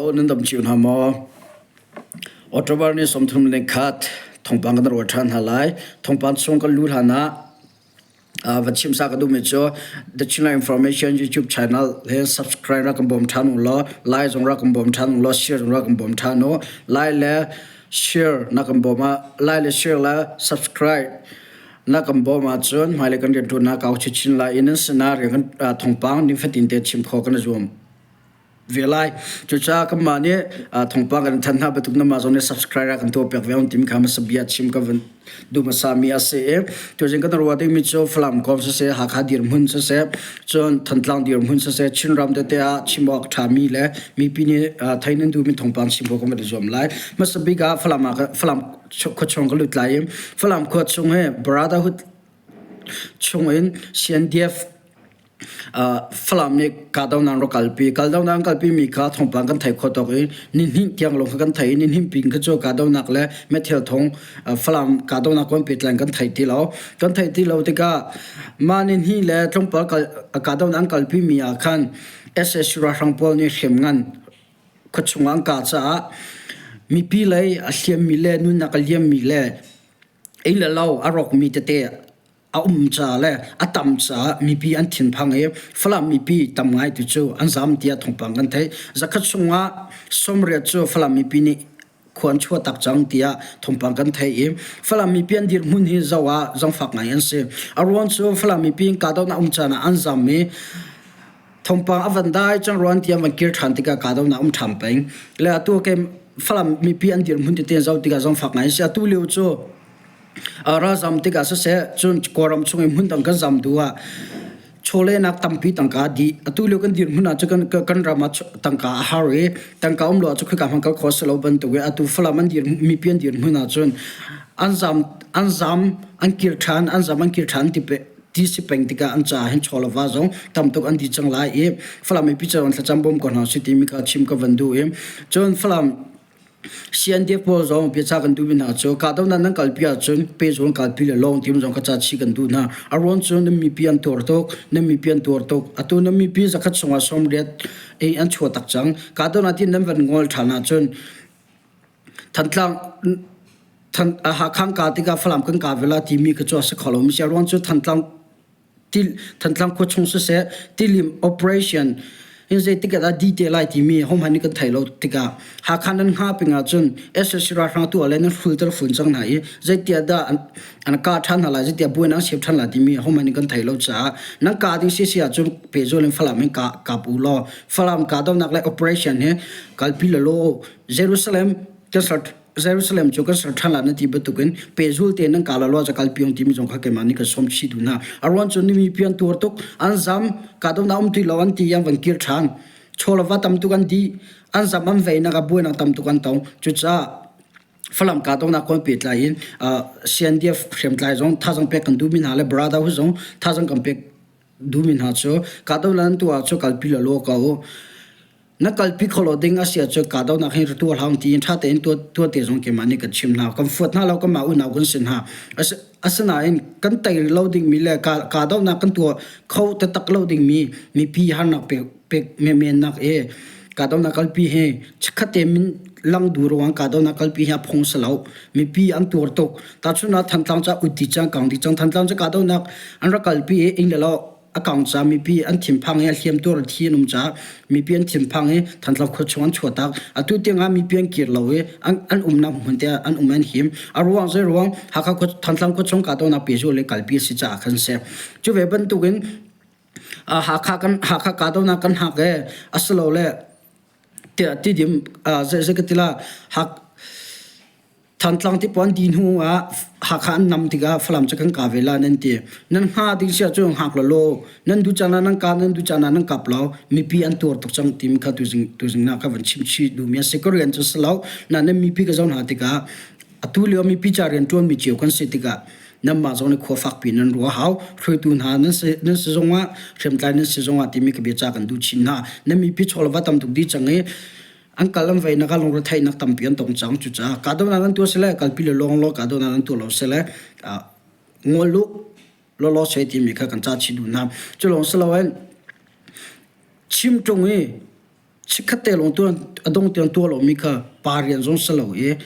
Hello, nan dam cio hna maw? October ni 31 thawngpang kan ruat ṭhan hna lai. Thawngpang chung kan lu hlan ah va chim sa ka duhmi cu The Chinland Information YouTube channel he subscribe ra kan bawm ṭhan u law, like zong ra kan bawm ṭhan u law, share zong ra kan bawm ṭhan u. Like le share na kan bawm ah like le share le subscribe na kan bawm ahcun hmailei kan rianṭuannak kau chinchin lai i nan sinah rian kan thawngpang nifatin te chim khawh kan i zuam ve lai. Cucaah kanmah nih thawngpang kan thanh hna bantuk nanmah zong nih subscribe ah kan tuah piak ve on tim kha hmasa bia chim ka van duh hmasa mi a si i tuzing kan ruah dingmi cu Falam kong siseh Hakha dirhmun siseh cun Thantlang dirhmun siseh Chinram tete ah chim awk ṭhami le mipi nih thei nan duhmi thawngpang chim khawh kan van i zuam lai. Hmasa bik ah Falam ah Falam khua chung ka lut lai i Falam khua chung hi Brotherhood chung in CNDF Falam nih kahdohnak rak kalpi. Kaldohnak an kalpimi kha thawngpang kan thei kho tuk i nihnih tiang lawng kha kan thei i nihnih pin kha cu kahdohnak le meithal thawng Falam kahdohnak kong pehtlai kan thei ti lo. Kan theih ti lo tikah mah nihnih le tlawmpal kahdohnak an kalpimi ah khan sac ralhrang pawl nih hriamngan khuachung ah an kah caah mipi lei a hliammi le nunnak a liammi le ei le lo a rawkmi tete a um ca le a tam caah mipi an thinphang i Falam mipi tam ngai tu cu an zam tiah thawngpang kan theih. Zakhat chungah 80 cu Falam mipi nih khua an chuah tak cang tiah thawngpang kan theih i Falam mipi an dirhmun hi zoh ah zangfak ngai an si. A ruang cu Falam mipi kahdohnak um caan ah an zam i thawngpang a van dai cang ruan tiah van kir ṭhan tikah kahdohnak um ṭhan peng. Le atu ke Falam mipi an dirhmun tete zoh tikah zangfak ngai an si. Atu lio cu Ralzam tikah siseh, cun Kawlram chung i hmun dang kan zam duh ah chawlehnak tampi tangka a dih. Atu lio kan dirhmun ah cun kan ram ah tangka a har i tangka um lo ahcun khika hmanh kal khawh a si lo bantuk i atu Falam an dir mipi an dirhmun ahcun an zam an zam an kir ṭhan an zam an kir ṭhan ti ti si peng tikah an caah hin chaw le va zong tam tuk an dih cang lai i Falam mipi caah thlacam bawm ko hna usih timi kha chim ka van duh i cun Falam CNDF pawl zong biaca kan duhmi hna cu kahdohnak nan kalpi ahcun pehzul kalpi le lawng tim zong kha ca chih kan duh hna. A ruang cu nan mipi an tuar tuk, nan mipi an tuar tuk. Atu nan mipi zakhat chungah 80 ei an chuah tak cang. Kahdohnak tin nan van ngol ṭhan ahcun Thantlang Than Hakha ka tikah Falam kan ka ve la timi kha cu a si kho lo. Mi a ruang cu Thantlang Thantlang khua chung siseh Tilim operation in zeitik ah dah dih te lai timi hohmanh nih kan thei lo tikah Hakha nan hnga ping ahcun sac ralhrang tu ah le nan hrulter fun cang hna i zeitiah dah an kah ṭhan hna lai zeitiah buainak an siam ṭhan lai timi hohmanh nih kan thei lo caah nan kah ding sisi ahcun pehzul in Falam in kah kap u law Falam kahdohnak le operation hi kalpi lelaw Jerusalem kan Jerusalem cu kan ser ṭhan lai na ti bantukin pehzul tein nan kah lo ca kalpi timi zong kha keimah nih kan sawm chih duh hna. A ruang cu nimi pian tuar tuk an zam kahdohnak um ti lo an ti an van kir ṭhan. Chaw le va tam tuk an dih an zam an veinak ah buainak tam tuk an tong. Cucaah Falam kahdohnak kong pehtlai in CNDF hriamtlai zong thazang pek kan duhmi hna le Brotherhood zong thazang kan pek duhmi hna cu kahdohnak an tuah cu kalpi lawlaw ko. Na kalpi kho lo ding a si ahcun kahdohnak hi tuah hlah tiin ṭha tein tuah te zong keimah nih kan chim hna. Kan fuat hna lo, kanmah unau kan si hna. Asinain kan tei lo dingmi le kahdohnak kan tuah kho taktak lo dingmi mipi harnak pek menmennak i kahdohnak kalpi hi chikkhat te min lang duh ruang kahdohnak kalpi hi a phung si lo. Mipi an tuar tuk. Tahchunhnak Thantlang ca ut dih cang, kang dih cang. Thantlang cu kahdohnak an rak kalpi i inn le lo a kang ca mipi an thinphang i a hliamtuar thi an um caah mipi an thinphang i Thantlang khua chung an chuahtak. Atu tiangah mipi an kir lo i an umnak hmun te an um an him. A ruang zei ruang Hakha khua Thantlang khua chung kahdohnak pehzul le kalpi a si caah khan si. Cu ve bantukin Hakha kan Hakha kahdohnak kan hak e asilole tiah tidim zei zei ka ti la Hak Thantlang tipuan di hnu ah Hakha an nam tikah Falam cu kan ka ve la nan ti. Nan hnga ding sia cu hngak lawlaw. Nan duh caan ah nan ka, nan duh caan ah nan kap lo. Mipi an tuar tuk cang timi kha tuzing tuzing na ka van chim chih duhmi a si. Ka rian cu si lo. Na nan mipi ka zoh hna tikah atu lio mipi ca rian ṭuanmi cio kan si tikah nanmah zong nih khua fakpi nan ruah hau. Hruaitu hna nan si nan si zongah hriamtlai nan si zongah timi ka bia ca kan duh chin hna. Nan mipi chawlva tam tuk dih cang i an kal an vei nak ah lungretheihnak tampi an tong cang. Cucaah kahdohnak an tuah sile kalpi le lawng law kahdohnak an tuah lo sile ngol u lawlaw seh timi kha kan ca chih duh hna. Cu lawng si loin chim ṭung i. Chikkhat te lawng tuan a dong tiang tuah lomi kha pa rian zong si lo i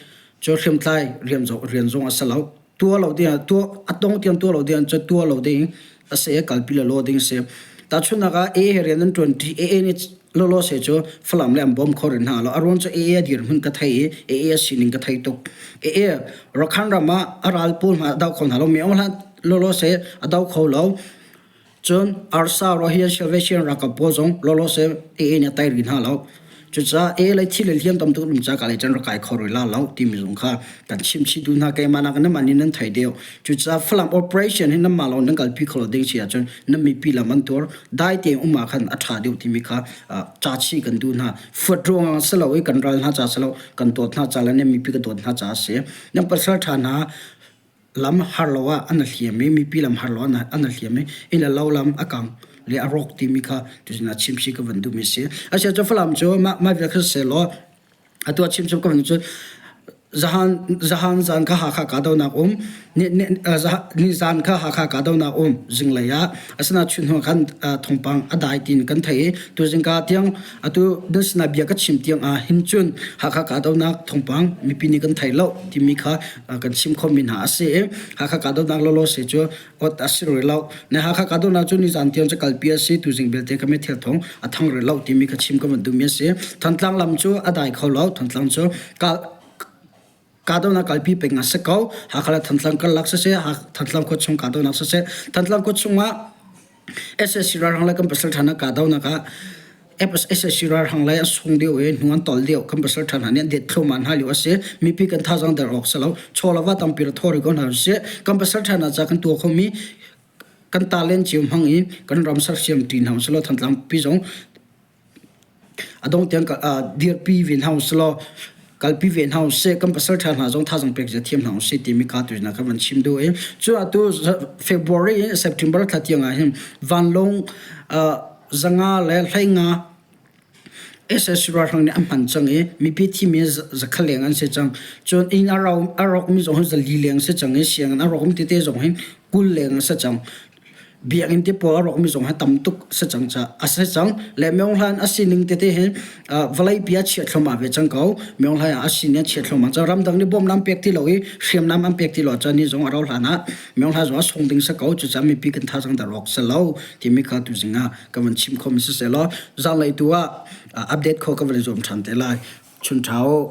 cu hriamtlai rian zong rian zong a si lo. Tuah lo ding ah tuah a dong tiang tuah lo ding cu tuah lo ding a si i kalpi le law ding si. Tahchunhnak ah AA he rian an ṭuan ṭi AA nih lawlaw se cu Falam le an bawm kho rih hna lo. A ruang cu AA a dirhmun ka thei i AA a sining ka thei tuk. AA Rakhine ram ah a ral pawl hna a doh kho hna lo. Mi hlah lawlaw se a do kho lo. Cun arsa Rohingya Salvation ralkap pawl zong lawlaw se AA nih a tai rih hna lo. Cucaah AA lei thi le hliam tam tuk um ca ka lei can rak kai kho rih la lo timi zong kha kan chim chih duh hna. Keimah nak nan mah nih nan thei deuh. Cucaah Falam operation hi nan mah lawng nan kalpi kho lo ding si ahcun nan mipi lam an tuar. Dai tein um ah khan a ṭha deuh timi kha ca chih kan duh hna. Fuat ruangah si lo i kan ral hna ca si lo, kan dawt hna ca le nan mipi ka dawt hna ca a si. Nan pasal ṭha hna lam har lo ah an hliam i mipi lam har lo ah an hliam i inn le lo lam a kang le a rawk timi kha tuchun ah chimsi ka van duhmi si. Asia cu Falam cu mah mah vial kha seh law atu ah chimchim ka van cu zahan zahan zan kha Hakha kahdohnak um ni ni ni zan kha Hakha kahdohnak um zinglei ah asina chun hnu khan thawngpang a dai tin kan thei i tu zingka tiang atu nan sinah bia ka chim tiang ah hin cun Hakha kahdohnak thawngpang mipi nih kan thei lo timi kha kan chim khomi hna a si i Hakha kahdohnak lawlaw se cu ot a si rih lo. Ne Hakha kahdohnak cu nizan tiang cu kalpi a si tuzing belte ka thil thong a thang rih lo timi ka chim ka van duhmi a si. Thantlang lam cu a dai kho lo. Thantlang cu kahdohnak kalpi peng a si ko. Hakha le Thantlang karlak siseh, Thantlang khua chung kahdohnak siseh, Thantlang khua chungah SSC ralhrang le kan pasal ṭha hna kahdohnak ah SSC ralhrang lei an sung deuh i hnu an tol deuh kan pasal ṭha hna nih an det thluahmah hna lio a si. Mipi kan thazaang der awk si lo. Chaw le va tampi ra thaw rih ko hna usih. Kan pasal ṭha hna ca kan tuah khomi kan talent cio hmang in kan ram sersiam ṭi hna usih law Thantlang pi zong A dong tiang dirpi ve hna usih law kalpi ve hna usih kan pasal ṭha hna zong thazaang pek zia thiam hna usih timi ka tu ka van chim duh i cu atu February in September thla tiang ah hin vanlawng zanga le hleinga SS ralhrang nih an hman cang i mipi thimi zakhat leng an si cang. Cun inn a rawkmi zong hi zali leng si cang i sianginn a rawkmi tete zong hi 20 leng a si cang. Biakinn te pawl a rawkmi zong hi tam tuk si cang ca a si cang. Le Myong Hlan a sining tete hi vawleipi ah chiah thluahmah ve cang ko. Myong Hlan ah a sining a chiah thluahmah cang. Ramdang nih bawmnak an pek ti lo i hriamnam an pek ti lo cun ni zong a rau hlan ah Myong Hlan zong a sung ding si ko. Cucaah mipi kan thazaang dah rawk si lo timi kha tuzing ah ka van chim khomi siseh law zanlei tu ah update kho ka van i zuam ṭhan te lai. Chun ṭha u.